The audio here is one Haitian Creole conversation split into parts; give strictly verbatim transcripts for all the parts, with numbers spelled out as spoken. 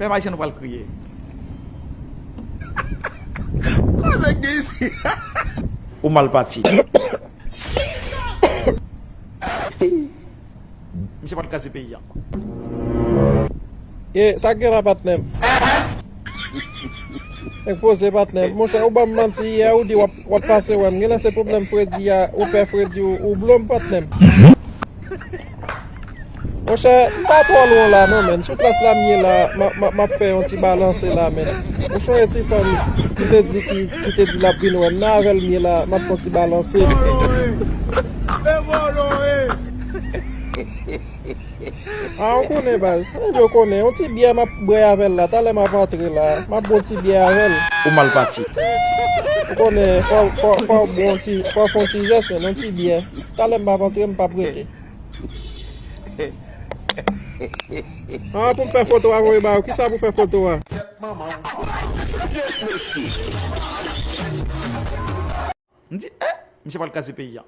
Menm Ayisyen nou pral kriye. Ou mal pati. Misye pral kraze peyi a. E sa k gen la patnè m? Nèg poze patnè m. Monchè, ou ban m manti yè, ou di w ap, w ap pase wè m. Genlè se pwoblèm fredi a, ou pè fredi, ou, ou blo m patnè m. Monchè, m pa twò lwen w la non, menn. Sou plas la m ye la, m ap, m ap, m ap fè yon ti balanse la, menn. Ou sonje ti fanm ki te di, ki, ki te di l ap vin wè m nan, avè l m ye la, m ap fè yon ti balanse. Ah, ou konnen baz. Sa vle di ou konnen. Yon ti byè m ap bwè avè l la. Talè m ap antre la. M ap bwè yon ti byè avè l. Ou mal pati. Ou konnen, fò, fò, fò w bwè yon ti, fò w fè yon ti jès, menn, yon ti byè. Talè m ap antre, m p ap rete. Ah, pou m fè foto a voye ba yo. Kisa pou fè foto a? M di, eh, misye pral kraze peyi a.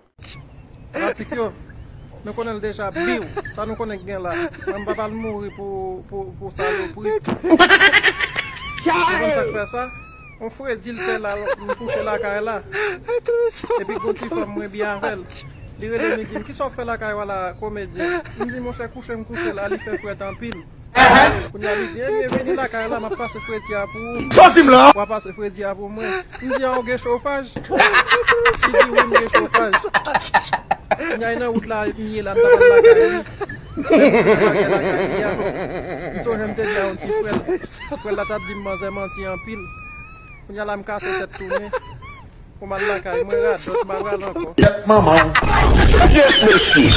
Fanatik yo, nou konnen l deja, biw. Sa nou konnen k gen la. Mwen m pa pral mouri pou, pou, pou salopri. Ou konn sa k fè sa? On fredi l fè la, m kouche lakay la. Epi gon ti fanm mwen byen avè l. Li rele m, li di m, "Kisa w ap fè lakay ou a la, komedyen?" M di, "Monchè, kouche m kouche la, li fè frèt anpil." Kounye a li di, "Ebyen, vini lakay la, m ap pase fredi a pou ou." Sa w di m la? W a pase fredi a pou mwen. M di, "A, ou gen chofaj?" Li di, "Wi, m gen chofaj." Kounye a, e nan wout la, m ye la, m t ap al lakay li. M sonje m te di a yon ti frè l. Ti frè l la t ap di m manzè manti anpil. Kounye a la, m kase tèt tounen. Pou m al lakay mwen, radòt m pa pral ankò. Tèt manman w. Pyès mesye.